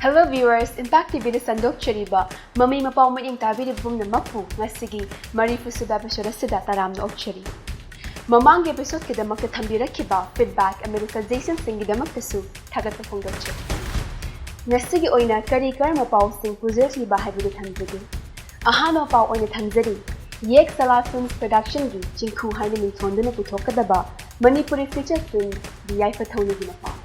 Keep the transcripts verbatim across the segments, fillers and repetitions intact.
Hello viewers, Impact TVꯗ ꯁꯟꯗꯣꯛꯆꯔꯤꯕ ꯃꯃꯤ ꯃꯄꯥꯎ ꯃꯤꯠꯌꯦꯡ ꯇꯥꯕꯤꯔꯤꯕ ꯄꯨꯝꯅꯃꯛꯄꯨ ꯉꯁꯤꯒꯤ ꯃꯔꯤꯐꯨꯁꯨꯕ episode ꯑꯁꯤꯗ ꯇꯔꯥꯝꯅ ꯑꯣꯛꯆꯔꯤ꯫ ꯃꯃꯥꯡꯒꯤ episodeꯀꯤꯗꯃꯛꯇ ꯊꯝꯕꯤꯔꯛꯈꯤꯕ feedback ꯑꯃꯗꯤ suggestionꯁꯤꯡꯒꯤꯗꯃꯛꯇꯁꯨ ꯊꯥꯒꯠꯄ ꯐꯣꯡꯗꯣꯛꯆꯔꯤ꯫ ꯉꯁꯤꯒꯤ ꯑꯣꯏꯅ ꯀꯔꯤ ꯀꯔꯝꯕ ꯄꯥꯎꯁꯤꯡ ꯄꯨꯖꯔꯛꯂꯤꯕ ꯍꯥꯏꯕꯗꯨ ꯊꯝꯖꯒꯦ꯫ ꯑꯍꯥꯟꯕ ꯄꯥꯎ ꯑꯣꯏꯅ ꯊꯝꯖꯔꯤ, ꯌꯦꯛ ꯁꯂꯥꯏ Films Productionꯒꯤ ꯆꯤꯡꯈꯨ ꯍꯥꯏꯅ ꯃꯤꯡꯊꯣꯟꯗꯨꯅ ꯄꯨꯊꯣꯛꯀꯗꯕ ꯃꯅꯤꯄꯨꯔꯤ feature filmꯒꯤ ꯌꯥꯏꯐ ꯊꯧꯅꯤꯒꯤ ꯃꯄꯥꯎ꯫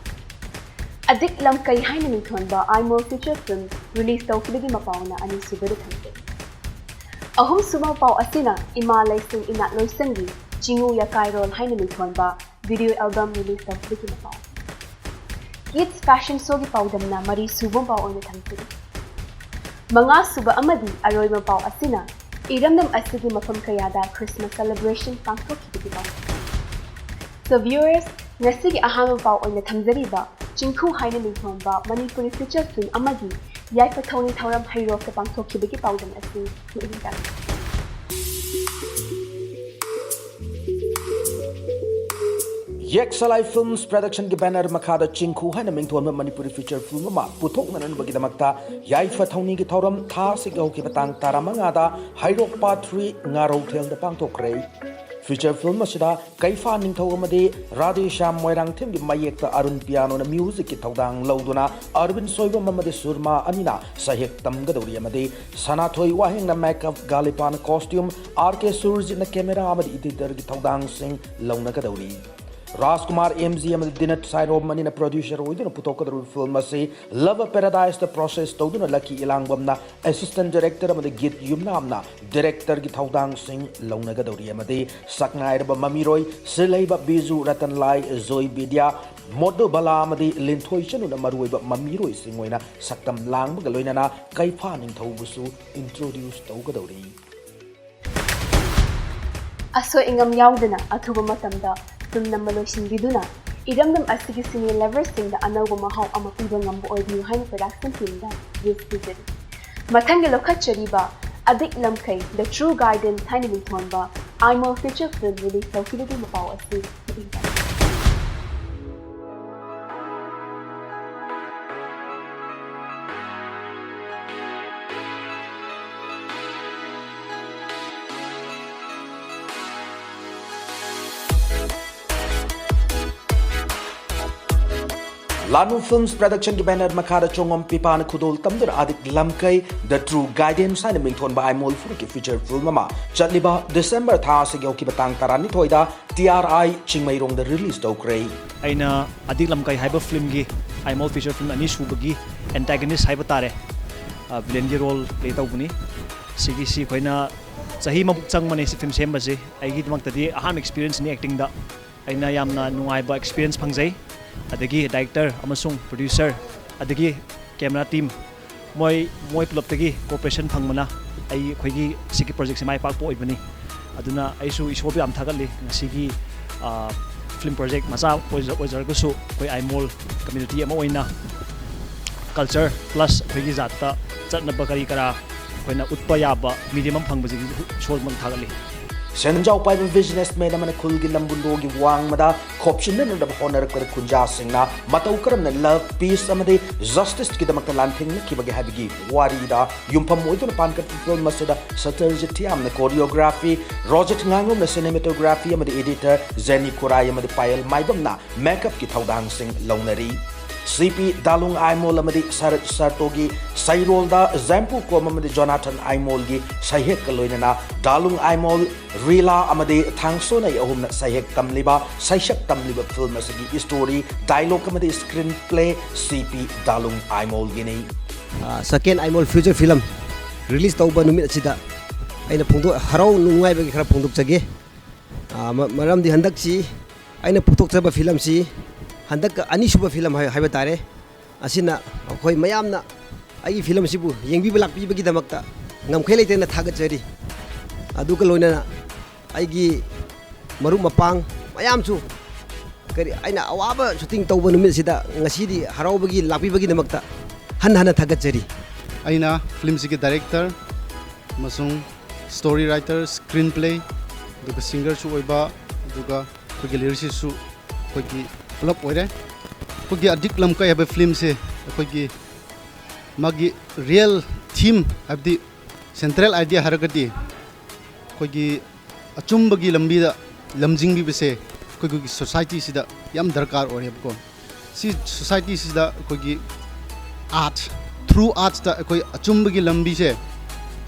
ꯑꯗꯤꯛ ꯂꯝꯀꯩ ꯍꯥꯏꯅ ꯃꯤꯡꯊꯣꯟꯕ ꯑꯥꯏꯃꯣꯜ feature film release ꯇꯧꯈꯤꯕꯒꯤ ꯃꯄꯥꯎꯅ ꯑꯅꯤꯁꯨꯕꯗ ꯊꯝꯖꯔꯤ꯫ ꯑꯍꯨꯝꯁꯨꯕ ꯄꯥꯎ ꯑꯁꯤꯅ ꯏꯃꯥ ꯂꯩꯁꯤꯡ ꯏꯅꯥꯠ ꯂꯣꯏꯁꯪꯒꯤ ꯆꯤꯡꯉꯨ ꯌꯥꯀꯥꯏꯔꯣꯜ ꯍꯥꯏꯅ ꯃꯤꯡꯊꯣꯟꯕ video album release ꯇꯧꯈꯤꯕꯒꯤ ꯃꯄꯥꯎ꯫ Kids fashion showꯒꯤ ꯄꯥꯎꯗꯝꯅ ꯃꯔꯤꯁꯨꯕ ꯄꯥꯎ ꯑꯣꯏꯅ ꯊꯝꯖꯔꯤ꯫ ꯃꯉꯥꯁꯨꯕ ꯑꯃꯗꯤ ꯑꯔꯣꯏꯕ ꯄꯥꯎ ꯑꯁꯤꯅ ꯏꯔꯝꯗꯝ ꯑꯁꯤꯒꯤ ꯃꯐꯝ ꯀꯌꯥꯗ Christmas celebration ꯄꯥꯡꯊꯣꯛꯈꯤꯕꯒꯤ ꯄꯥꯎ꯫ So viewers, ꯉꯁꯤꯒꯤ ꯑꯍꯥꯟꯕ ꯄꯥꯎ ꯑꯣꯏꯅ ꯊꯝꯖꯔꯤꯕ ꯆꯤꯡꯈꯨ ꯍꯥꯏꯅ ꯃꯤꯡꯊꯣꯟꯕ ꯃꯅꯤꯄꯨꯔꯤ feature film ꯑꯃꯒꯤ ꯌꯥꯏꯐ ꯊꯧꯅꯤ ꯊꯧꯔꯝ ꯍꯩꯔꯣꯛꯇ ꯄꯥꯡꯊꯣꯛꯈꯤꯕꯒꯤ ꯄꯥꯎꯗꯝ ꯑꯁꯤ ꯃꯤꯠꯌꯦꯡ ꯇꯥꯕꯤꯌꯨ꯫ ꯌꯦꯛ ꯁꯂꯥꯏ Films Productionꯒꯤ banner ꯃꯈꯥꯗ ꯆꯤꯡꯈꯨ ꯍꯥꯏꯅ ꯃꯤꯡꯊꯣꯟꯕ ꯃꯅꯤꯄꯨꯔꯤ feature film ꯑꯃ ꯄꯨꯊꯣꯛꯅꯅꯕꯒꯤꯗꯃꯛꯇ ꯌꯥꯏꯐ ꯊꯧꯅꯤꯒꯤ ꯊꯧꯔꯝ ꯊꯥ ꯑꯁꯤꯒꯤ ꯍꯧꯈꯤꯕ ꯇꯥꯡ ꯇꯔꯥꯃꯉꯥꯗ ꯍꯩꯔꯣꯛ part three ꯉꯥꯔꯧꯊꯦꯜꯗ ꯄꯥꯡꯊꯣꯛꯈ꯭ꯔꯦ꯫ Feature film ꯑꯁꯤꯗ ꯀꯩꯐꯥ ꯅꯤꯡꯊꯧ ꯑꯃꯗꯤ ꯔꯥꯙꯦꯁ꯭ꯌꯥꯝ ꯃꯣꯏꯔꯥꯡꯊꯦꯝꯒꯤ ꯃꯌꯦꯛꯇ ꯑꯔꯨꯟ ꯄꯤꯌꯥꯅꯣꯅ musicꯀꯤ ꯊꯧꯗꯥꯡ ꯂꯧꯗꯨꯅ ꯑꯔꯕꯤꯟ ꯁꯣꯏꯕꯝ ꯑꯃꯗꯤ ꯁꯨꯔꯃꯥ ꯑꯅꯤꯅ ꯁꯩꯍꯦꯛ ꯇꯝꯒꯗꯧꯔꯤ ꯑꯃꯗꯤ ꯁꯅꯥꯊꯣꯏ ꯋꯥꯍꯦꯡꯅ makeup, ꯒꯥꯂꯤꯄꯥꯅ costume, R K ꯁꯨꯔꯖꯤꯠꯅ camera ꯑꯃꯗꯤ editorꯒꯤ ꯊꯧꯗꯥꯡꯁꯤꯡ ꯂꯧꯅꯒꯗꯧꯔꯤ꯫ ꯔꯥꯖꯀꯨꯃꯥꯔ M G ꯑꯃꯗꯤ ꯗꯤꯅꯠ ꯁꯥꯏꯔꯣꯝ ꯑꯅꯤꯅ producer ꯑꯣꯏꯗꯨꯅ ꯄꯨꯊꯣꯛꯀꯗꯧꯔꯤꯕ film ꯑꯁꯤ Love Paradiseꯇ process ꯇꯧꯗꯨꯅ ꯂꯛꯀꯤ ꯏꯂꯥꯡꯕꯝꯅ assistant director ꯑꯃꯗꯤ ꯒꯤꯠ ꯌꯨꯝꯅꯥꯝꯅ directorꯒꯤ ꯊꯧꯗꯥꯡꯁꯤꯡ ꯂꯧꯅꯒꯗꯧꯔꯤ ꯑꯃꯗꯤ ꯁꯛꯅꯥꯏꯔꯕ ꯃꯃꯤꯔꯣꯏ ꯁꯤꯜꯍꯩꯕ ꯕꯤꯖꯨ ꯔꯇꯟꯂꯥꯏ, ꯖꯣꯏ ꯕꯤꯗ꯭ꯌꯥ, ꯃꯣꯗꯨ ꯕꯂꯥ ꯑꯃꯗꯤ ꯂꯤꯟꯊꯣꯏ ꯆꯅꯨꯅ ꯃꯔꯨꯑꯣꯏꯕ ꯃꯃꯤꯔꯣꯏꯁꯤꯡ ꯑꯣꯏꯅ ꯁꯛꯇꯝ ꯂꯥꯡꯕꯒ ꯂꯣꯏꯅꯅ ꯀꯩꯐꯥ ꯅꯤꯡꯊꯧꯕꯨꯁꯨ introduce ꯇꯧꯒꯗꯧꯔꯤ꯫ ꯑꯁꯣꯏ ꯑꯉꯥꯝ ꯌꯥꯎꯗꯅ ꯑꯊꯨꯕ ꯃꯇꯝꯗ film ꯅꯝꯕ ꯂꯣꯏꯁꯤꯟꯕꯤꯗꯨꯅ ꯏꯔꯝꯗꯝ ꯑꯁꯤꯒꯤ cine loverꯁꯤꯡꯗ ꯑꯅꯧꯕ ꯃꯍꯥꯎ ꯑꯃ ꯄꯤꯕ ꯉꯝꯕ ꯑꯣꯏꯕꯤꯌꯨ ꯍꯥꯏꯅ production teamꯗ wish ꯄꯤꯖꯔꯤ꯫ ꯃꯊꯪꯒꯤ ꯂꯧꯈꯠꯆꯔꯤꯕ ꯑꯗꯤꯛ ꯂꯝꯈꯩ The True Guardian ꯍꯥꯏꯅ ꯃꯤꯡꯊꯣꯟꯕ ꯑꯥꯏꯃꯣꯜ feature film release ꯇꯧꯈꯤꯕꯒꯤ ꯃꯄꯥꯎ ꯑꯁꯤ ꯃꯤꯠꯌꯦꯡ ꯇꯥꯕꯤꯌꯨ꯫ Anu Films Production ꯒꯤ banner ꯃꯈꯥꯗ ꯆꯣꯡꯉꯝ ꯄꯤꯄꯥꯅ ꯈꯨꯗꯣꯜ ꯇꯝꯗꯨꯅ ꯑꯗꯤꯛ ꯂꯝꯀꯩ The True Guidance ꯍꯥꯏꯅ ꯃꯤꯡꯊꯣꯟꯕ ꯑꯥꯏꯃꯣꯜ ꯐꯨꯔꯨꯞꯀꯤ feature film ꯑꯃ ꯆꯠꯂꯤꯕ December ꯊꯥ ꯑꯁꯤꯒꯤ ꯍꯧꯈꯤꯕ ꯇꯥꯡ ꯇꯔꯥꯅꯤꯊꯣꯏꯗ T R I ꯆꯤꯡꯃꯩꯔꯣꯡꯗ release ꯇꯧꯈ꯭ꯔꯦ꯫ ꯑꯩꯅ ꯑꯗꯤꯛ ꯂꯝꯀꯩ ꯍꯥꯏꯕ filmꯒꯤ ꯑꯥꯏꯃꯣꯜ feature film ꯑꯅꯤꯁꯨꯕꯒꯤ antagonist ꯍꯥꯏꯕ ꯇꯥꯔꯦ, ꯑ, villainꯒꯤ role play ꯇꯧꯕꯅꯤ꯫ ꯁꯤꯒꯤꯁꯤ ꯑꯩꯈꯣꯏꯅ ꯆꯍꯤ ꯑꯃꯃꯨꯛ ꯆꯪꯕꯅꯦ ꯁꯤ film ꯁꯦꯝꯕꯁꯤ꯫ ꯑꯩꯒꯤꯗꯃꯛꯇꯗꯤ ꯑꯍꯥꯟꯕ experienceꯅꯤ actingꯗ꯫ ꯑꯩꯅ ꯌꯥꯝꯅ ꯅꯨꯡꯉꯥꯏꯕ experience ꯐꯪꯖꯩ꯫ ꯑꯗꯒꯤ director ꯑꯃꯁꯨꯡ producer, ꯑꯗꯒꯤ camera team, ꯃꯣꯏ, ꯃꯣꯏ ꯄꯨꯂꯞꯇꯒꯤ cooperation ꯐꯪꯕꯅ ꯑꯩ, ꯑꯩꯈꯣꯏꯒꯤ ꯁꯤꯒꯤ projectꯁꯦ ꯃꯥꯏ ꯄꯥꯛꯄ ꯑꯣꯏꯕꯅꯤ꯫ ꯑꯗꯨꯅ ꯑꯩꯁꯨ ꯏꯁꯣꯔꯕꯨ ꯌꯥꯝ ꯊꯥꯒꯠꯂꯤ꯫ ꯉꯁꯤꯒꯤ, ꯑ, film project ꯃꯆꯥ ꯑꯣꯏꯖ-, ꯑꯣꯏꯖꯔꯒꯁꯨ ꯑꯩꯈꯣꯏ ꯑꯥꯏꯃꯣꯜ community ꯑꯃ ꯑꯣꯏꯅ culture plus ꯑꯩꯈꯣꯏꯒꯤ ꯖꯥꯠꯇ ꯆꯠꯅꯕ ꯀꯔꯤ ꯀꯔꯥ ꯑꯩꯈꯣꯏꯅ ꯎꯠꯄ ꯌꯥꯕ medium ꯑꯃ ꯐꯪꯕꯁꯤꯒꯤ ꯏꯁꯣꯔꯃꯛ ꯊꯥꯒꯠꯂꯤ꯫ ꯁꯦꯟꯖꯥꯎ ꯄꯥꯏꯕ businessman ꯑꯃꯅ ꯈꯨꯜꯒꯤ ꯂꯝꯕꯨ ꯂꯣꯒꯤ ꯋꯥꯡꯃꯗ ꯈꯣꯞꯆꯤꯟꯅꯅꯕ ꯍꯣꯠꯅꯔꯛꯄꯗ ꯈꯨꯟꯖꯥꯁꯤꯡꯅ ꯃꯇꯧ ꯀꯔꯝꯅ love, peace ꯑꯃꯗꯤ justiceꯀꯤꯗꯃꯛꯇ ꯂꯥꯟꯊꯦꯡꯅꯈꯤꯕꯒꯦ ꯍꯥꯏꯕꯒꯤ ꯋꯥꯔꯤꯗ ꯌꯨꯝꯐꯝ ꯑꯣꯏꯗꯨꯅ ꯄꯥꯟꯈꯠꯄ film ꯑꯁꯤꯗ ꯁꯇꯔꯖꯤꯠ ꯊꯤꯌꯥꯝꯅ choreography, ꯔꯣꯖꯤꯠ ꯉꯥꯉꯣꯝꯅ cinematography ꯑꯃꯗꯤ editor, ꯖꯦꯅꯤ ꯈꯨꯔꯥꯏ ꯑꯃꯗꯤ ꯄꯥꯌꯦꯜ ꯃꯥꯏꯕꯝꯅ makeupꯀꯤ ꯊꯧꯗꯥꯡꯁꯤꯡ ꯂꯧꯅꯔꯤ꯫ ꯁꯤ ꯄꯤ ꯗꯥꯂꯨꯡ ꯑꯥꯏꯃꯣꯜ ꯑꯃꯗꯤ ꯁꯔꯠ ꯁꯔꯇꯣꯒꯤ ꯁꯩꯔꯣꯜꯗ ꯖꯦꯝꯄꯨ ꯀꯣꯝ ꯑꯃꯗꯤ ꯖꯣꯅꯥꯊꯟ ꯑꯥꯏꯃꯣꯜꯒꯤ ꯁꯩꯍꯦꯛꯀ ꯂꯣꯏꯅꯅ ꯗꯥꯂꯨꯡ ꯑꯥꯏꯃꯣꯜ, ꯔꯤꯂꯥ ꯑꯃꯗꯤ ꯊꯥꯡꯁꯣꯅꯩ ꯑꯍꯨꯝꯅ ꯁꯩꯍꯦꯛ ꯇꯝꯂꯤꯕ, ꯁꯩꯁꯛ ꯇꯝꯂꯤꯕ film ꯑꯁꯤꯒꯤ story, dialogue ꯑꯃꯗꯤ screenplay ꯁꯤ ꯄꯤ ꯗꯥꯂꯨꯡ ꯑꯥꯏꯃꯣꯜꯒꯤꯅꯤ꯫ ꯑ, second Aimol feature film release ꯇꯧꯕ ꯅꯨꯃꯤꯠ ꯑꯁꯤꯗ ꯑꯩꯅ ꯐꯣꯡꯗꯣꯛ-, ꯍꯔꯥꯎ ꯅꯨꯡꯉꯥꯏꯕꯒꯤ ꯈꯔ ꯐꯣꯡꯗꯣꯛꯆꯒꯦ꯫ ꯑ, ꯃ-, ꯃꯔꯝꯗꯤ ꯍꯟꯗꯛꯁꯤ ꯑꯩꯅ ꯄꯨꯊꯣꯛꯆꯕ filmꯁꯤ ꯍꯟꯗꯛꯀ ꯑꯅꯤꯁꯨꯕ film ꯍꯥꯏ-, ꯍꯥꯏꯕ ꯇꯥꯔꯦ꯫ ꯑꯁꯤꯅ ꯑꯩꯈꯣꯏ ꯃꯌꯥꯝꯅ ꯑꯩꯒꯤ filmꯁꯤꯕꯨ ꯌꯦꯡꯕꯤꯕ ꯂꯥꯛꯄꯤꯕꯒꯤꯗꯃꯛꯇ ꯉꯝꯈꯩ ꯂꯩꯇꯅ ꯊꯥꯒꯠꯆꯔꯤ꯫ ꯑꯗꯨꯒ ꯂꯣꯏꯅꯅ ꯑꯩꯒꯤ ꯃꯔꯨꯞ ꯃꯄꯥꯡ ꯃꯌꯥꯝꯁꯨ, ꯀꯔꯤ, ꯑꯩꯅ ꯑꯋꯥꯕ shooting ꯇꯧꯕ ꯅꯨꯃꯤꯠꯁꯤꯗ ꯉꯁꯤꯗꯤ ꯍꯔꯥꯎꯕꯒꯤ ꯂꯥꯛꯄꯤꯕꯒꯤꯗꯃꯛꯇ ꯍꯟꯅ ꯍꯟꯅ ꯊꯥꯒꯠꯆꯔꯤ꯫ ꯑꯩꯅ filmꯁꯤꯒꯤ director ꯑꯃꯁꯨꯡ story writer, screenplay, ꯑꯗꯨꯒ singerꯁꯨ ꯑꯣꯏꯕ, ꯑꯗꯨꯒ ꯑꯩꯈꯣꯏꯒꯤ lyricistꯁꯨ ꯑꯩꯈꯣꯏꯒꯤ ꯄꯨꯂꯞ ꯑꯣꯏꯔꯦ꯫ ꯑꯩꯈꯣꯏꯒꯤ ꯑꯗꯤꯛ ꯂꯝꯀꯩ ꯍꯥꯏꯕ filmꯁꯦ ꯑꯩꯈꯣꯏꯒꯤ ꯃꯥꯒꯤ real theme, ꯍꯥꯏꯕꯗꯤ central idea ꯍꯥꯏꯔꯒꯗꯤ ꯑꯩꯈꯣꯏꯒꯤ ꯑꯆꯨꯝꯕꯒꯤ ꯂꯝꯕꯤꯗ ꯂꯝꯖꯤꯡꯕꯤꯕꯁꯦ ꯑꯩꯈꯣꯏꯒꯤ societyꯁꯤꯗ ꯌꯥꯝ ꯗꯔꯀꯥꯔ ꯑꯣꯏꯔꯦꯕꯀꯣ꯫ ꯁꯤ ꯁꯣꯁꯥꯏꯇꯤꯁꯤꯗ ꯑꯩꯈꯣꯏꯒꯤ ꯑꯥꯔꯠ, ꯊ꯭ꯔꯨ ꯑꯥꯔꯠꯁꯇ ꯑꯩꯈꯣꯏ ꯑꯆꯨꯝꯕꯒꯤ ꯂꯝꯕꯤꯁꯦ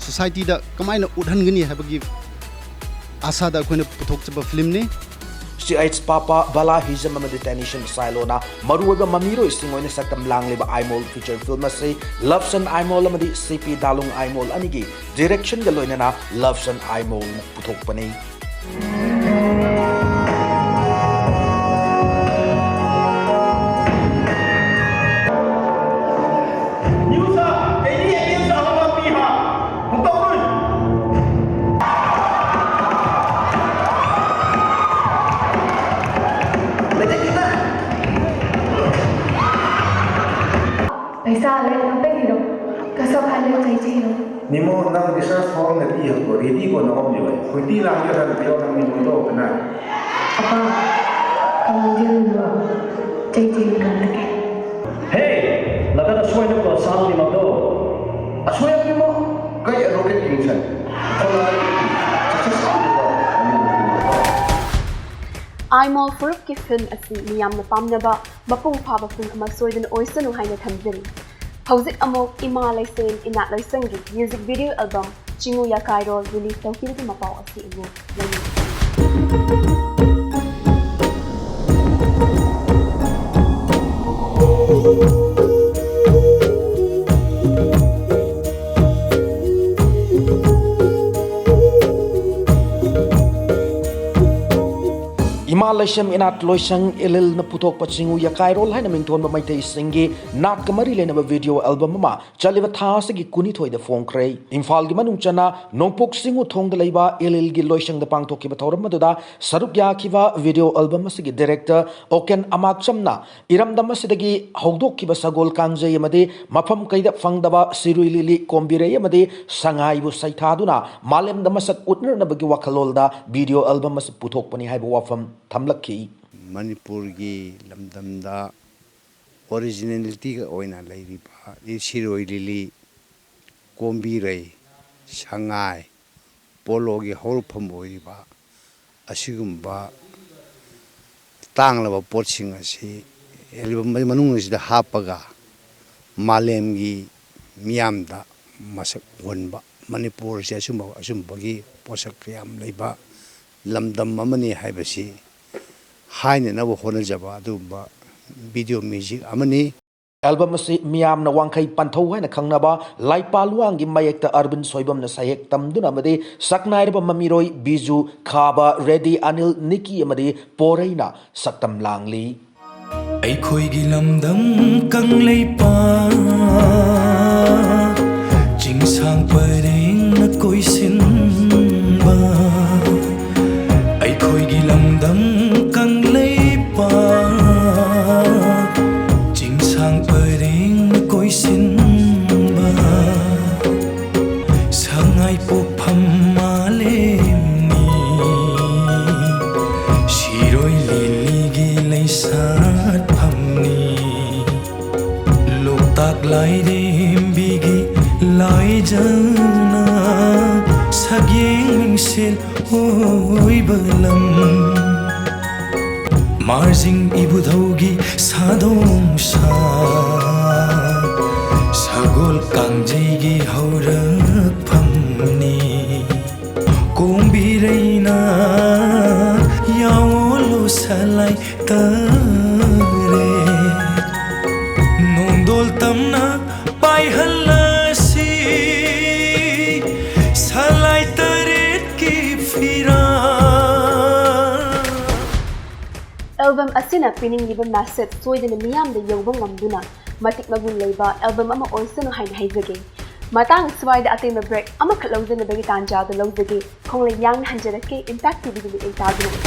ꯁꯣꯁꯥꯏꯇꯤꯗ ꯀꯃꯥꯏꯅ ꯎꯠꯍꯟꯒꯅꯤ ꯍꯥꯏꯕꯒꯤ ꯑꯥꯁꯥꯗ ꯑꯩꯈꯣꯏꯅ ꯄꯨꯊꯣꯛꯆꯕ ꯐꯤꯂꯝꯅꯤ꯫ ꯁꯤ ꯑꯩꯆ ꯄꯥꯄꯥ, ꯕꯂꯥ ꯍꯤꯖꯝ ꯑꯃꯗꯤ ꯇꯦꯅꯤꯁꯟ ꯁꯥꯏꯂꯣꯅ ꯃꯔꯨꯑꯣꯏꯕ ꯃꯃꯤꯔꯣꯏꯁꯤꯡ ꯑꯣꯏꯅ ꯁꯛꯇꯝ ꯂꯥꯡꯂꯤꯕ ꯑꯥꯏꯃꯣꯜ ꯐꯤꯆꯔ ꯐꯤꯜꯝ ꯑꯁꯤ ꯂꯚꯁꯟ ꯑꯥꯏꯃꯣꯜ ꯑꯃꯗꯤ ꯁꯤ ꯄꯤ ꯗꯥꯂꯨꯡ ꯑꯥꯏꯃꯣꯜ ꯑꯅꯤꯒꯤ ꯗꯤꯔꯦꯛꯁꯟꯒ ꯂꯣꯏꯅꯅ ꯂꯚꯁꯟ ꯑꯥꯏꯃꯣꯜꯅ ꯄꯨꯊꯣꯛꯄꯅꯤ꯫ पैसा ले न पे गिरो, कसो खा ले चाहिए गिरो। Nimo nang research form na ti ko ready ko na om liwa. Kuiti lang ka na pero nang nimo to kana. Apa, kalau dia lupa, चाहिए गिरो लगे। Hey, laga na suai na ko sang ni magdo. Asuai ni mo. Kaya rocket king san. Kola. Success ko. Aimol ꯐꯨꯔꯨꯞꯀꯤ film ꯑꯁꯤ ꯃꯤꯌꯥꯝꯅ ꯄꯥꯝꯅꯕ ꯃꯄꯨꯡ ꯐꯥꯕ film ꯑꯃ ꯁꯣꯏꯗꯅ ꯑꯣꯏꯁꯅꯨ ꯍꯥꯏꯅ ꯈꯟꯖꯔꯤ꯫ ꯍꯧꯖꯤꯛ ꯑꯃꯨꯛ ꯏꯃꯥ ꯂꯩꯁꯦꯝ ꯏꯅꯥꯠ ꯂꯣꯏꯁꯪꯒꯤ ꯃ꯭ꯌꯨꯖꯤꯛ ꯚꯤꯗꯤꯑꯣ ꯑꯦꯜꯕꯝ ꯆꯤꯡꯉꯨ ꯌꯥꯀꯥꯏꯔꯣꯜ ꯔꯤꯂꯤꯖ ꯇꯧꯈꯤꯕꯒꯤ ꯃꯄꯥꯎ ꯑꯁꯤ ꯏꯕꯨ ꯂꯩꯅꯤꯡꯏ꯫ ꯏꯃꯥ ꯂꯩꯁꯦꯝ ꯏꯅꯥꯠ ꯂꯣꯏꯁꯪ ꯏꯂꯤꯜꯅ ꯄꯨꯊꯣꯛꯄ ꯆꯤꯡꯉꯨ ꯌꯥꯀꯥꯏꯔꯣꯜ ꯍꯥꯏꯅ ꯃꯤꯡꯊꯣꯟꯕ ꯃꯩꯇꯩꯁꯤꯡꯒꯤ ꯅꯥꯠꯀ ꯃꯔꯤ ꯂꯩꯅꯕ ꯚꯤꯗꯤꯑꯣ ꯑꯦꯜꯕꯝ ꯑꯃ ꯆꯠꯂꯤꯕ ꯊꯥ ꯑꯁꯤꯒꯤ ꯀꯨꯟꯅꯤꯊꯣꯏꯗ ꯐꯣꯡꯈ꯭ꯔꯦ꯫ ꯏꯝꯐꯥꯜꯒꯤ ꯃꯅꯨꯡ ꯆꯟꯅ ꯅꯣꯡꯄꯣꯛ ꯆꯤꯡꯉꯨ ꯊꯣꯡꯗ ꯂꯩꯕ ꯏꯂꯤꯜꯒꯤ ꯂꯣꯏꯁꯪꯗ ꯄꯥꯡꯊꯣꯛꯈꯤꯕ ꯊꯧꯔꯝ ꯑꯗꯨꯗ ꯁꯔꯨꯛ ꯌꯥꯈꯤꯕ ꯚꯤꯗꯤꯑꯣ ꯑꯦꯜꯕꯝ ꯑꯁꯤꯒꯤ ꯗꯤꯔꯦꯛꯇꯔ ꯑꯣꯀꯦꯟ ꯑꯃꯥꯛꯆꯝꯅ ꯏꯔꯝꯗꯝ ꯑꯁꯤꯗꯒꯤ ꯍꯧꯗꯣꯛꯈꯤꯕ ꯁꯒꯣꯜ ꯀꯥꯡꯖꯩ ꯑꯃꯗꯤ ꯃꯐꯝ ꯀꯩꯗ ꯐꯪꯗꯕ ꯁꯤꯔꯨꯏ ꯂꯤꯂꯤ, ꯀꯣꯝꯕꯤꯔꯩ ꯑꯃꯗꯤ ꯁꯉꯥꯏꯕꯨ ꯁꯩꯊꯥꯗꯨꯅ ꯃꯥꯂꯦꯝꯗ ꯃꯁꯛ ꯎꯠꯅꯅꯕꯒꯤ ꯋꯥꯈꯜꯂꯣꯟꯗ ꯚꯤꯗꯤꯑꯣ ꯑꯦꯜꯕꯝ ꯑꯁꯤ ꯄꯨꯊꯣꯛꯄꯅꯤ ꯍꯥꯏꯕ ꯋꯥꯐꯝ ꯊꯝꯂꯛꯈꯤ꯫ ꯃꯅꯤꯄꯨꯔꯒꯤ ꯂꯝꯗꯝꯗ ꯑꯣꯔꯤꯖꯤꯅꯦꯂꯤꯇꯤꯒ ꯑꯣꯏꯅ ꯂꯩꯔꯤꯕ ꯁꯤꯔꯣꯏ ꯂꯤꯂꯤ, ꯀꯣꯝꯕꯤꯔꯩ, ꯁꯉꯥꯏ, ꯄꯣꯂꯣꯒꯤ ꯍꯧꯔꯛꯐꯝ ꯑꯣꯏꯔꯤꯕ ꯑꯁꯤꯒꯨꯝꯕ ꯇꯥꯡꯂꯕ ꯄꯣꯠꯁꯤꯡ ꯑꯁꯤ ꯑꯦꯜꯕꯝ ꯃꯅꯨꯡ ꯑꯁꯤꯗ ꯍꯥꯞꯄꯒ ꯃꯥꯂꯦꯝꯒꯤ ꯃꯤꯌꯥꯝꯗ ꯃꯁꯛ ꯎꯍꯟꯕ, ꯃꯅꯤꯄꯨꯔꯁꯦ ꯑꯆꯨꯝꯕ, ꯑꯆꯨꯝꯕꯒꯤ ꯄꯣꯠꯁꯛ ꯀꯌꯥꯝ ꯂꯩꯕ ꯂꯝꯗꯝ ꯑꯃꯅꯤ ꯍꯥꯏꯕꯁꯤ ꯍꯥꯏꯅꯅꯕ ꯍꯣꯠꯅꯖꯕ ꯑꯗꯨꯒꯨꯝꯕ video music ꯑꯃꯅꯤ꯫ ꯑꯦꯜꯕꯝ ꯑꯁꯤ ꯃꯤꯌꯥꯝꯅ ꯋꯥꯡꯈꯩ ꯄꯟꯊꯧ ꯍꯥꯏꯅ ꯈꯪꯅꯕ ꯂꯥꯏꯄꯥꯜꯋꯥꯡꯒꯤ ꯃꯌꯦꯛꯇ ꯑꯔꯕꯤꯟ ꯁꯣꯏꯕꯝꯅ ꯁꯩꯍꯦꯛ ꯇꯝꯗꯨꯅ ꯑꯃꯗꯤ ꯁꯛꯅꯥꯏꯔꯕ ꯃꯃꯤꯔꯣꯏ ꯕꯤꯖꯨ, ꯈꯥꯕ, ꯔꯦꯗꯤ, ꯑꯅꯤꯜ, ꯅꯤꯀꯤ ꯑꯃꯗꯤ ꯄꯣꯔꯩꯅ ꯁꯛꯇꯝ ꯂꯥꯡꯂꯤ꯫ ꯑꯩꯈꯣꯏꯒꯤ ꯂꯝꯗꯝ ꯀꯪꯂꯩꯄꯥꯛ, ꯆꯤꯡꯁꯥꯡ ꯄꯔꯦꯡꯅ ꯀꯣꯏꯁꯤꯟꯕ, ꯑꯩꯈꯣꯏꯒꯤ ꯂꯝꯗꯝ ꯀꯪꯂꯩꯄꯥꯛ, ꯆꯤꯡꯁꯥꯡ ꯄꯔꯦꯡꯅ ꯀꯣꯏꯁꯤꯟꯕ, ꯁꯉꯥꯏ ꯄꯣꯛꯐꯝ ꯃꯥꯂꯦꯝꯅꯤ, ꯁꯤꯔꯣꯏ ꯂꯤꯂꯤꯒꯤ ꯂꯩꯁꯥꯠꯐꯝꯅꯤ, ꯂꯣꯛꯇꯥꯛ ꯂꯥꯏꯔꯦꯝꯕꯤꯒꯤ ꯂꯥꯏꯖꯅ ꯁꯛꯌꯦꯡ ꯃꯤꯡꯁꯦꯜ ꯑꯣꯏꯕ ꯂꯝ, ꯃꯥꯔꯖꯤꯡ ꯏꯕꯨꯙꯧꯒꯤ ꯁꯥꯗꯣꯡ ꯁꯥ, ꯁꯒꯣꯜ ꯀꯥꯡꯖꯩꯒꯤ ꯍꯧꯔꯛꯐꯝꯅꯤ, ꯀꯣꯝꯕꯤꯔꯩꯅ ꯌꯥꯑꯣꯜꯂꯣ ꯁꯂꯥꯏ ꯇꯔꯦꯠ, ꯅꯣꯡꯗꯣꯜ ꯇꯝꯅ ꯄꯥꯏꯍꯜꯂꯁꯤ ꯁꯂꯥꯏ ꯇꯔꯦꯠꯀꯤ ꯐꯤꯔꯥꯜ꯫ ꯑꯦꯜꯕꯝ ꯑꯁꯤꯅ ꯄꯤꯅꯤꯡꯂꯤꯕ message ꯁꯣꯏꯗꯅ ꯃꯤꯌꯥꯝꯗ ꯌꯧꯕ ꯉꯝꯗꯨꯅ ꯃꯇꯤꯛ ꯃꯒꯨꯟ ꯂꯩꯕ ꯑꯦꯜꯕꯝ ꯑꯃ ꯑꯣꯏꯁꯅꯨ ꯍꯥꯏꯅ ꯍꯥꯏꯖꯒꯦ꯫ ꯃꯇꯥꯡ ꯁ꯭ꯋꯥꯏꯗ ꯑꯇꯦꯟꯕ break ꯑꯃꯈꯛ ꯂꯧꯖꯅꯕꯒꯤ ꯇꯥꯟꯖꯥꯗꯨ ꯂꯧꯖꯒꯦ꯫ ꯈꯣꯡꯂꯩ ꯌꯥꯡꯅ ꯍꯟꯖꯔꯛꯀꯦ Impact ꯇꯤꯚꯤꯒꯤ ꯃꯤꯠꯌꯦꯡ ꯇꯥꯗꯨꯅ꯫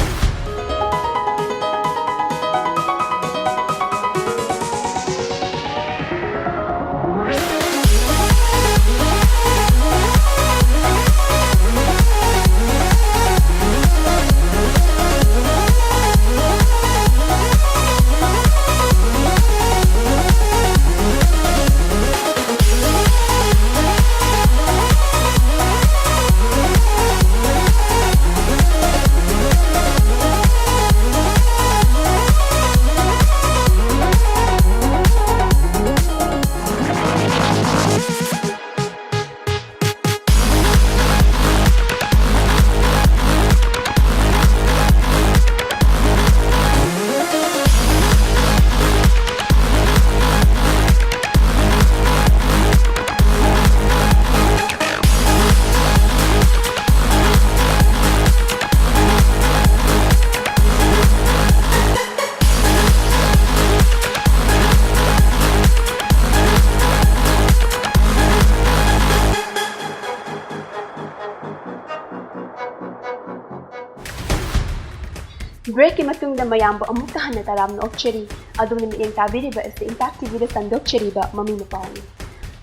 Breakꯀꯤ ꯃꯇꯨꯡꯗ ꯃꯌꯥꯝꯕꯨ ꯑꯃꯨꯛꯀ ꯍꯟꯅ ꯇꯔꯥꯝꯅ ꯑꯣꯛꯆꯔꯤ꯫ ꯑꯗꯣꯝꯅ ꯃꯤꯠꯌꯦꯡ ꯇꯥꯕꯤꯔꯤꯕ ꯑꯁꯤ Impact TVꯗ ꯁꯟꯗꯣꯛꯆꯔꯤꯕ ꯃꯃꯤ ꯃꯄꯥꯎꯅꯤ꯫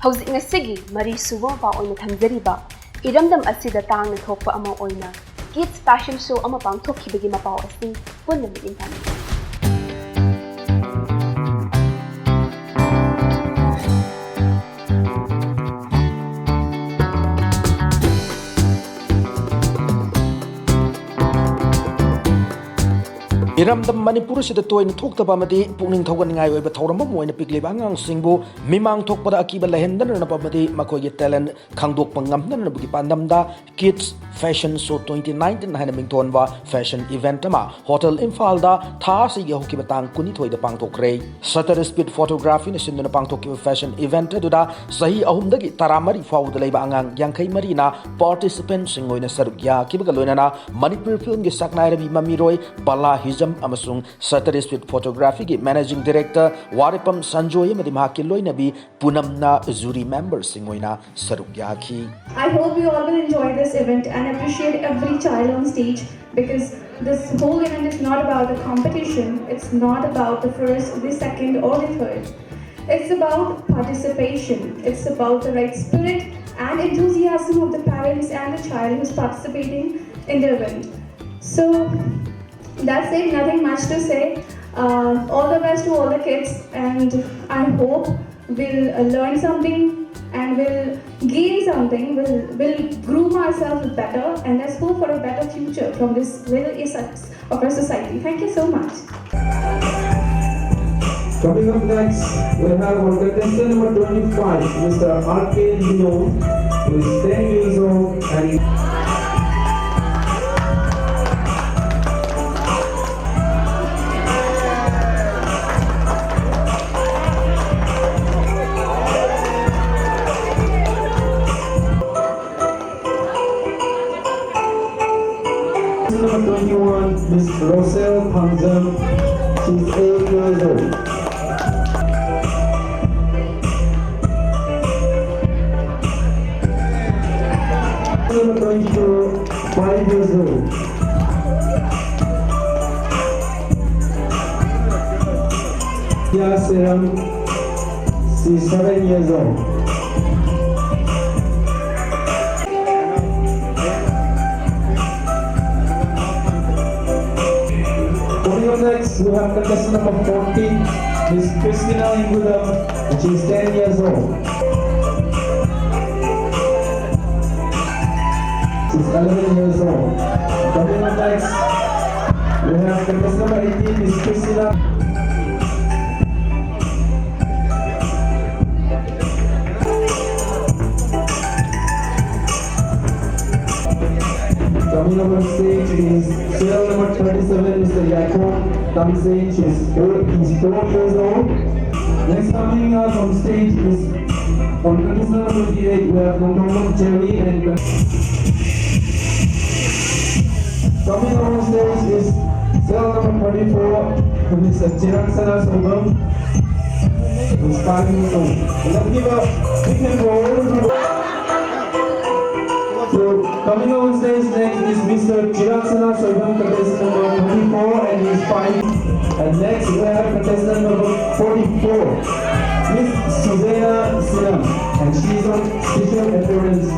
ꯍꯧꯖꯤꯛ ꯉꯁꯤꯒꯤ ꯃꯔꯤ ꯁꯨꯕ ꯃꯄꯥꯎ ꯑꯣꯏꯅ ꯊꯝꯖꯔꯤꯕ ꯏꯔꯝꯗꯝ ꯑꯁꯤꯗ ꯇꯥꯡꯅ ꯊꯣꯛꯄ ꯑꯃ ꯑꯣꯏꯅ Kids Fashion Show ꯑꯃ ꯄꯥꯡꯊꯣꯛꯈꯤꯕꯒꯤ ꯃꯄꯥꯎ ꯑꯁꯤ ꯄꯨꯟꯅ ꯃꯤꯠꯌꯦꯡ ꯇꯥꯃꯤꯟꯅꯁꯤ꯫ ꯏꯔꯝꯗꯝ ꯃꯅꯤꯄꯨꯔ ꯑꯁꯤꯗ ꯇꯣꯏꯅ ꯊꯣꯛꯇꯕ ꯑꯃꯗꯤ ꯄꯨꯛꯅꯤꯡ ꯊꯧꯒꯠꯅꯤꯡꯉꯥꯏ ꯑꯣꯏꯕ ꯊꯧꯔꯝ ꯑꯃ ꯑꯣꯏꯅ ꯄꯤꯛꯂꯤꯕ ꯑꯉꯥꯡꯁꯤꯡꯕꯨ ꯃꯤꯃꯥꯡ ꯊꯣꯛꯄꯗ ꯑꯀꯤꯕ ꯂꯩꯍꯟꯗꯅꯕ ꯑꯃꯗꯤ ꯃꯈꯣꯏꯒꯤ talent ꯈꯪꯗꯣꯛꯄ ꯉꯝꯅꯅꯕꯒꯤ ꯄꯥꯟꯗꯝꯗ Kids Fashion Show twenty nineteen ꯍꯥꯏꯅ ꯃꯤꯡꯊꯣꯟꯕ fashion event ꯑꯃ ꯍꯣꯇꯦꯜ ꯏꯝꯐꯥꯜꯗ ꯊꯥ ꯑꯁꯤꯒꯤ ꯍꯧꯈꯤꯕ ꯇꯥꯡ ꯀꯨꯟꯅꯤꯊꯣꯏꯗ ꯄꯥꯡꯊꯣꯛꯈ꯭ꯔꯦ꯫ Shutter Speed Photographyꯅ ꯁꯤꯟꯗꯨꯅ ꯄꯥꯡꯊꯣꯛꯈꯤꯕ fashion event ꯑꯗꯨꯗ ꯆꯍꯤ ꯑꯍꯨꯝꯗꯒꯤ ꯇꯔꯥꯃꯔꯤ ꯐꯥꯎꯕꯗ ꯂꯩꯕ ꯑꯉꯥꯡ ꯌꯥꯡꯈꯩ ꯃꯔꯤꯅ participantꯁꯤꯡ ꯑꯣꯏꯅ ꯁꯔꯨꯛ ꯌꯥꯈꯤꯕꯒ ꯂꯣꯏꯅꯅ ꯃꯅꯤꯄꯨꯔ filmꯒꯤ ꯁꯛꯅꯥꯏꯔꯕꯤ ꯃꯃꯤꯔꯣꯏ ꯕꯂꯥ ꯍꯤꯖꯝ ꯑꯃꯁꯨꯡ Shutter Speed Photographyꯒꯤ managing director Warepam Sanjoy ꯑꯃꯗꯤ ꯃꯍꯥꯛꯀꯤ ꯂꯣꯏꯅꯕꯤ ꯄꯨꯅꯝꯅ jury memberꯁꯤꯡ ꯑꯣꯏꯅ ꯁꯔꯨꯛ ꯌꯥꯈꯤ꯫ I hope you all will enjoy this event and appreciate every child on stage, because this whole event is not about the competition, it's not about the first, the second, or the third. It's about participation, it's about the right spirit and enthusiasm of the parents and the child who's participating in the event. So, that's it, nothing much to say. Uh, all the best to all the kids, and I hope we'll uh, learn something and we'll gain something, we'll, we'll groom ourselves better, and let's hope for a better future from this little essence of our society. Thank you so much. Coming up next, we have our contestant number twenty-five, Mister R K Leon, who is ten years old and he Number twenty-one, Miss Roselle Pangzam. She's eight years old. Number twenty-two, five years old. Siram, she's seven years old. Coming up next, we have contestant number fourteen, Miss Christina Ingudam, she's ten years old. She's eleven years old. Coming up next, we have contestant number eighteen, Miss Christina. Coming up on stage is serial number thirty-seven, Mister Yakub Tamsingh. She's four, he's four years old. Next coming up on stage is on contestant number twenty-eight, we have Nongdong Jerry and coming up on stage is serial number thirty-four, Mister Chiraksana Sobam. Inspiring song. Let's give a big hand for all the people. So, coming on stage next is Mister Chiraksana Soibam, contestant number twenty-four, and he's fine. And next we have contestant number forty-four, Miss Suzaina Sinam, and she's on special appearance.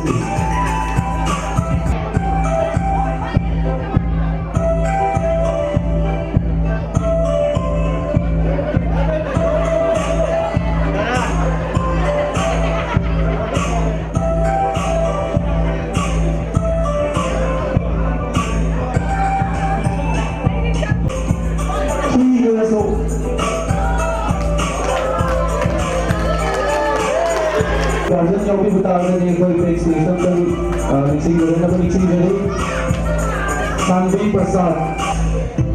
Guardian ꯌꯥꯎꯕꯤꯕ ꯇꯥꯔꯒꯗꯤ ꯑꯩꯈꯣꯏ ꯕꯦꯛꯁꯤꯡ ꯑꯝꯇꯪ, ꯑ, ꯅꯤꯡꯁꯤꯡꯕꯤꯔꯛꯅꯕ ꯅꯤꯡꯁꯤꯡꯖꯔꯤ꯫ ꯁꯥꯟꯕꯤ ꯄ꯭ꯔꯁꯥꯗ꯫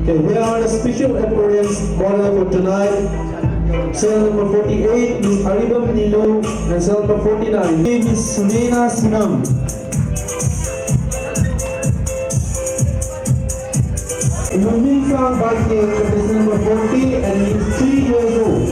Okay, we have a special appearance model for tonight. Cell number forty-eight, Miss Aribam Nilo, and cell number forty-nine, Miss Sunena Sinam. Lumin Sang Baike, contestant number forty, and he is three years old.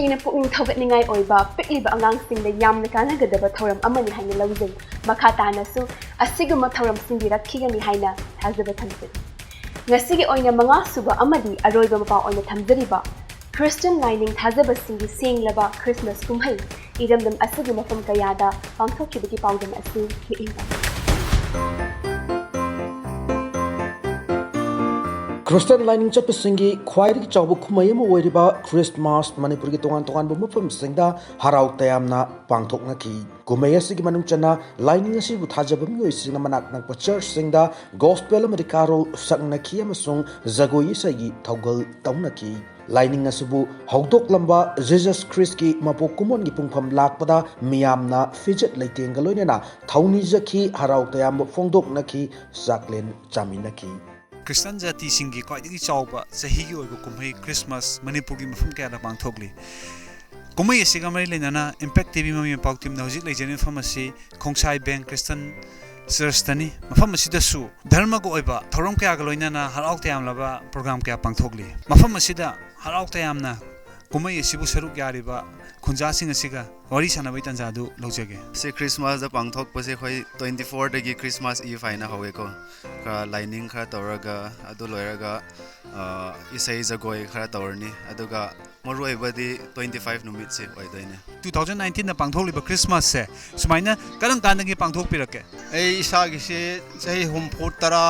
ꯑꯩꯅ ꯄꯨꯛꯅꯤꯡ ꯊꯧꯒꯠꯅꯤꯡꯉꯥꯏ ꯑꯣꯏꯕ ꯄꯤꯛꯂꯤꯕ ꯑꯉꯥꯡꯁꯤꯡꯗ ꯌꯥꯝꯅ ꯀꯥꯟꯅꯒꯗꯕ ꯊꯧꯔꯝ ꯑꯃꯅꯤ ꯍꯥꯏꯅ ꯂꯧꯖꯩ꯫ ꯃꯈꯥ ꯇꯥꯅꯁꯨ ꯑꯁꯤꯒꯨꯝꯕ ꯊꯧꯔꯝꯁꯤꯡ ꯂꯥꯛꯈꯤꯒꯅꯤ ꯍꯥꯏꯅ ꯊꯥꯖꯕ ꯊꯝꯖꯩ꯫ ꯉꯁꯤꯒꯤ ꯑꯣꯏꯅ ꯃꯉꯥꯁꯨꯕ ꯑꯃꯗꯤ ꯑꯔꯣꯏꯕ ꯃꯄꯥ ꯑꯣꯏꯅ ꯊꯝꯖꯔꯤꯕ ꯈ꯭ꯔꯤꯁꯇꯤꯌꯟ ꯂꯥꯏꯅꯤꯡ ꯊꯥꯖꯕꯁꯤꯡꯒꯤ ꯁꯦꯡꯂꯕ ꯈ꯭ꯔꯤꯁꯃꯥꯁ ꯀꯨꯝꯍꯩ ꯏꯔꯝꯗꯝ ꯑꯁꯤꯒꯤ ꯃꯐꯝ ꯀꯌꯥꯗ ꯄꯥꯡꯊꯣꯛꯈꯤꯕꯒꯤ ꯄꯥꯎꯗꯝ ꯑꯁꯤ ꯃꯤꯠꯌꯦꯡ ꯇꯥꯛꯄꯤꯌꯨ꯫ ꯈ꯭ꯔꯤꯁꯇꯤꯌꯟ ꯂꯥꯏꯅꯤꯡ ꯆꯠꯄꯁꯤꯡꯒꯤ ꯈ꯭ꯋꯥꯏꯗꯒꯤ ꯆꯥꯎꯕ ꯀꯨꯝꯍꯩ ꯑꯃ ꯑꯣꯏꯔꯤꯕ ꯈ꯭ꯔꯤꯁꯃꯥꯁ ꯃꯅꯤꯄꯨꯔꯒꯤ ꯇꯣꯉꯥꯟ ꯇꯣꯉꯥꯟꯕ ꯃꯐꯝꯁꯤꯡꯗ ꯍꯔꯥꯎ ꯇꯌꯥꯝꯅ ꯄꯥꯡꯊꯣꯛꯅꯈꯤ꯫ ꯀꯨꯝꯍꯩ ꯑꯁꯤꯒꯤ ꯃꯅꯨꯡ ꯆꯟꯅ ꯂꯥꯏꯅꯤꯡ ꯑꯁꯤꯕꯨ ꯊꯥꯖꯕ ꯃꯤꯑꯣꯏꯁꯤꯡꯅ ꯃꯅꯥꯛ ꯅꯛꯄ ꯆꯔꯆꯁꯤꯡꯗ ꯒꯣꯁꯄꯦꯜ ꯑꯃꯗꯤ ꯀꯥꯔꯣꯜ ꯁꯛꯅꯈꯤ ꯑꯃꯁꯨꯡ ꯖꯒꯣꯏ ꯏꯁꯩꯒꯤ ꯊꯧꯒꯜ ꯇꯧꯅꯈꯤ꯫ ꯂꯥꯏꯅꯤꯡ ꯑꯁꯤꯕꯨ ꯍꯧꯗꯣꯛꯂꯝꯕ ꯖꯤꯖꯁ ꯈ꯭ꯔꯤꯁꯀꯤ ꯃꯄꯣꯛ ꯀꯨꯝꯑꯣꯟꯒꯤ ꯄꯨꯡꯐꯝ ꯂꯥꯛꯄꯗ ꯃꯤꯌꯥꯝꯅ ꯐꯤꯖꯦꯠ ꯂꯩꯇꯦꯡꯒ ꯂꯣꯏꯅꯅ ꯊꯧꯅꯤꯖꯈꯤ, ꯍꯔꯥꯎ ꯇꯌꯥꯝꯕ ꯐꯣꯡꯗꯣꯛꯅꯈꯤ, ꯆꯥꯛꯂꯦꯟ ꯆꯥꯃꯤꯟꯅꯈꯤ꯫ ꯈ꯭ꯔꯤꯁꯇꯥꯟ ꯖꯥꯇꯤꯁꯤꯡꯒꯤ ꯈ꯭ꯋꯥꯏꯗꯒꯤ ꯆꯥꯎꯕ ꯆꯍꯤꯒꯤ ꯑꯣꯏꯕ ꯀꯨꯝꯍꯩ ꯈ꯭ꯔꯤꯁꯃꯥꯁ ꯃꯅꯤꯄꯨꯔꯒꯤ ꯃꯐꯝ ꯀꯌꯥꯗ ꯄꯥꯡꯊꯣꯛꯂꯤ꯫ ꯀꯨꯝꯍꯩ ꯑꯁꯤꯒ ꯃꯔꯤ ꯂꯩꯅꯅ ꯏꯝꯄꯦꯛ ꯇꯤ ꯚꯤ ꯃꯃꯤ ꯃꯄꯥꯎ ꯇꯤꯝꯅ ꯍꯧꯖꯤꯛ ꯂꯩꯖꯔꯤꯕ ꯃꯐꯝ ꯑꯁꯤ ꯈꯣꯡꯁꯥꯏ ꯕꯦꯡ ꯈ꯭ꯔꯤꯁꯇꯥꯟ ꯆꯔꯆꯇꯅꯤ꯫ ꯃꯐꯝ ꯑꯁꯤꯗꯁꯨ ꯙꯔꯃꯒ ꯑꯣꯏꯕ ꯊꯧꯔꯝ ꯀꯌꯥꯒ ꯂꯣꯏꯅꯅ ꯍꯔꯥꯎ ꯇꯌꯥꯝꯂꯕ ꯄ꯭ꯔꯣꯒ꯭ꯔꯥꯝ ꯀꯌꯥ ꯄꯥꯡꯊꯣꯛꯂꯤ꯫ ꯃꯐꯝ ꯑꯁꯤꯗ ꯍꯔꯥꯎ ꯇꯌꯥꯝꯅ ꯀꯨꯝꯍꯩ ꯑꯁꯤꯕꯨ ꯁꯔꯨꯛ ꯌꯥꯔꯤꯕ ꯈꯨꯟꯖꯥꯁꯤꯡ ꯑꯁꯤꯒ ꯋꯥꯔꯤ ꯁꯥꯟꯅꯕꯒꯤ ꯇꯥꯟꯖꯥꯗꯨ ꯂꯧꯖꯒꯦ꯫ ꯁꯤ ꯈ꯭ꯔꯤꯁꯃꯥꯁꯇ ꯄꯥꯡꯊꯣꯛꯄꯁꯦ ꯑꯩꯈꯣꯏ ꯇ꯭ꯋꯦꯟꯇꯤ ꯐꯣꯔꯗꯒꯤ ꯈ꯭ꯔꯤꯁꯃꯥꯁ ꯏꯚ ꯍꯥꯏꯅ ꯍꯧꯋꯦꯀꯣ꯫ ꯈꯔ ꯂꯥꯏꯅꯤꯡ ꯈꯔ ꯇꯧꯔꯒ, ꯑꯗꯨ ꯂꯣꯏꯔꯒ, ꯑ, ꯏꯁꯩ ꯖꯒꯣꯏ ꯈꯔ ꯇꯧꯔꯅꯤ꯫ ꯑꯗꯨꯒ ꯃꯔꯨꯑꯣꯏꯕꯗꯤ ꯇ꯭ꯋꯦꯟꯇꯤ ꯐꯥꯏꯚ ꯅꯨꯃꯤꯠꯁꯦ ꯑꯣꯏꯗꯣꯏꯅꯦ꯫ ꯇꯨ ꯊꯥꯎꯖꯟ ꯅꯥꯏꯟꯇꯤꯟꯗ ꯄꯥꯡꯊꯣꯛꯂꯤꯕ ꯈ꯭ꯔꯤꯁꯃꯥꯁꯁꯦ ꯁꯨꯃꯥꯏꯅ ꯀꯔꯝ ꯀꯥꯟꯗꯒꯤ ꯄꯥꯡꯊꯣꯛꯄꯤꯔꯛꯀꯦ? ꯑꯩ ꯏꯁꯥꯒꯤꯁꯦ ꯆꯍꯤ ꯍꯨꯝꯐꯨ ꯇꯔꯥ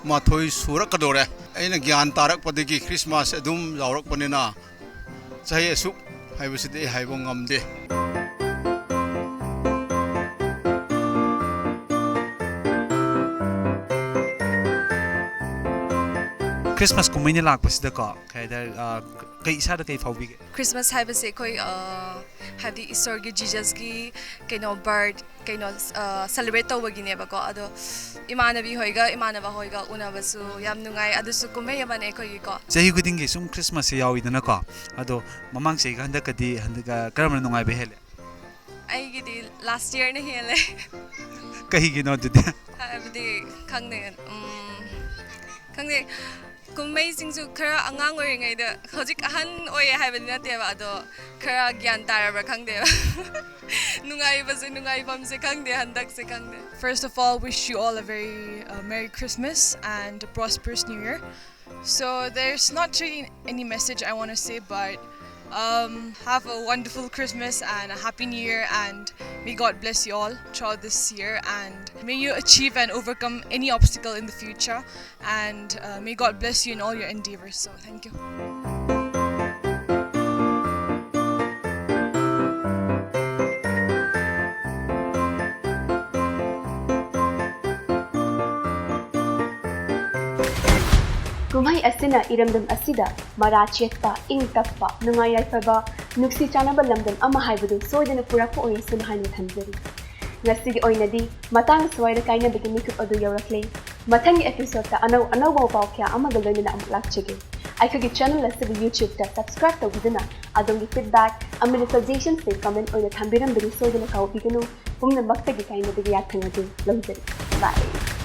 ꯃꯥꯊꯣꯏ ꯁꯨꯔꯛꯀꯗꯧꯔꯦ꯫ ꯑꯩꯅ ꯒ꯭ꯌꯥꯟ ꯇꯥꯔꯛꯄꯗꯒꯤ ꯈ꯭ꯔꯤꯁꯃꯥꯁ ꯑꯗꯨꯝ ꯌꯥꯎꯔꯛꯄꯅꯤꯅ ꯆꯍꯤ ꯑꯁꯨꯛ ꯍꯥꯏꯕꯁꯤꯗꯤ ꯑꯩ ꯍꯥꯏꯕ ꯉꯝꯗꯦ꯫ ꯈ꯭ꯔꯤꯁꯃꯥꯁ ꯀꯨꯝꯍꯩꯅ ꯂꯥꯛꯄꯁꯤꯗꯀꯣ, ꯀꯩ ꯍꯥꯏꯇꯥꯔꯦ, ꯑ, ꯀꯩ, ꯏꯁꯥꯗ ꯀꯩ ꯐꯥꯎꯕꯤꯒꯦ? ꯈ꯭ꯔꯤꯁꯃꯥꯁ ꯍꯥꯏꯕꯁꯦ ꯑꯩꯈꯣꯏ, ꯑ, ꯍꯥꯏꯕꯗꯤ ꯏꯁꯣꯔꯒꯤ, ꯖꯤꯖꯁꯀꯤ ꯀꯩꯅꯣ, ꯕꯥꯔꯠ, ꯀꯩꯅꯣ, ꯑ, ꯁꯦꯂꯦꯕ꯭ꯔꯦꯠ ꯇꯧꯕꯒꯤꯅꯦꯕꯀꯣ꯫ ꯑꯗꯣ ꯏꯃꯥꯟꯅꯕꯤ ꯍꯣꯏꯒ ꯏꯃꯥꯟꯅꯕ ꯍꯣꯏꯒ ꯎꯅꯕꯁꯨ ꯌꯥꯝ ꯅꯨꯡꯉꯥꯏ꯫ ꯑꯗꯨꯁꯨ ꯀꯨꯝꯍꯩ ꯑꯃꯅꯦ ꯑꯩꯈꯣꯏꯒꯤꯀꯣ꯫ ꯆꯍꯤ ꯈꯨꯗꯤꯡꯒꯤ ꯁꯨꯝ ꯈ꯭ꯔꯤꯁꯃꯥꯁꯁꯦ ꯌꯥꯎꯋꯤꯗꯅꯀꯣ꯫ ꯑꯗꯣ ꯃꯃꯥꯡ ꯆꯍꯤꯒ ꯍꯟꯗꯛꯀꯗꯤ, ꯍꯟꯗꯛ, ꯑ, ꯀꯔꯝꯕꯅ ꯅꯨꯡꯉꯥꯏꯕ ꯍꯦꯜꯂꯦ? ꯑꯩꯒꯤꯗꯤ ꯂꯥꯁ ꯌꯔꯅ ꯍꯦꯜꯂꯦ꯫ ꯀꯩꯒꯤꯅꯣ ꯑꯗꯨꯗꯤ? ꯍꯥꯏꯕꯗꯤ, ꯈꯪꯗꯦ, ꯎꯝ, ꯈꯪꯗꯦ, ꯀꯨꯝꯍꯩꯁꯤꯡꯁꯨ ꯈꯔ ꯑꯉꯥꯡ ꯑꯣꯏꯔꯤꯉꯩꯗ, ꯍꯧꯖꯤꯛ ꯑꯍꯟ ꯑꯣꯏꯌꯦ ꯍꯥꯏꯕꯗꯤ ꯅꯠꯇꯦꯕ, ꯑꯗꯣ ꯈꯔ ꯒ꯭ꯌꯥꯟ ꯇꯥꯔꯕ꯭ꯔꯥ ꯈꯪꯗꯦꯕ꯫ ꯅꯨꯡꯉꯥꯏꯕꯁꯦ, ꯅꯨꯡꯉꯥꯏꯐꯝꯁꯦ ꯈꯪꯗꯦ ꯍꯟꯗꯛꯁꯦ, ꯈꯪꯗꯦ꯫ First of all, wish you all a very uh, Merry Christmas and a prosperous New Year. So there's not really any message I want to say, but um, have a wonderful Christmas and a happy New Year, and may God bless you all throughout this year, and may you achieve and overcome any obstacle in the future, and uh, may God bless you in all your endeavors. So thank you. ꯀꯨꯝꯍꯩ ꯑꯁꯤꯅ ꯏꯔꯝꯗꯝ ꯑꯁꯤꯗ ꯃꯔꯥ ꯆꯦꯠꯄ, ꯏꯪ ꯇꯞꯄ, ꯅꯨꯡꯉꯥꯏ ꯌꯥꯏꯐꯕ, ꯅꯨꯡꯁꯤ ꯆꯥꯟꯅꯕ ꯂꯝꯗꯝ ꯑꯃ ꯍꯥꯏꯕꯗꯨ ꯁꯣꯏꯗꯅ ꯄꯨꯔꯛꯄ ꯑꯣꯏꯔꯁꯅꯨ ꯍꯥꯏꯅ ꯊꯝꯖꯔꯤ꯫ ꯉꯁꯤꯒꯤ ꯑꯣꯏꯅꯗꯤ ꯃꯇꯥꯡ ꯁ꯭ꯋꯥꯏꯗ ꯀꯥꯏꯅꯕꯒꯤ ꯃꯤꯀꯨꯞ ꯑꯗꯨ ꯌꯧꯔꯛꯂꯦ꯫ ꯃꯊꯪꯒꯤ episode ꯇ ꯑꯅꯧ ꯑꯅꯧꯕ ꯄꯥꯎ ꯀꯌꯥ ꯑꯃꯒ ꯂꯣꯏꯅꯅ ꯑꯃꯨꯛ ꯂꯥꯛꯆꯒꯦ꯫ ꯑꯩꯈꯣꯏꯒꯤ channel ꯑꯁꯤꯕꯨ YouTube ꯇ subscribe ꯇꯧꯕꯤꯗꯨꯅ ꯑꯗꯣꯝꯒꯤ feedback ꯑꯃꯗꯤ suggestions ꯁꯤꯡ comment ꯑꯣꯏꯅ ꯊꯝꯕꯤꯔꯝꯕꯗꯤ ꯁꯣꯏꯗꯅ ꯀꯥꯎꯕꯤꯒꯅꯨ꯫ ꯄꯨꯝꯅꯃꯛꯇꯒꯤ ꯀꯥꯏꯅꯕꯒꯤ ꯌꯥꯊꯪ ꯑꯗꯨ ꯂꯧꯖꯔꯤ꯫ Bye꯫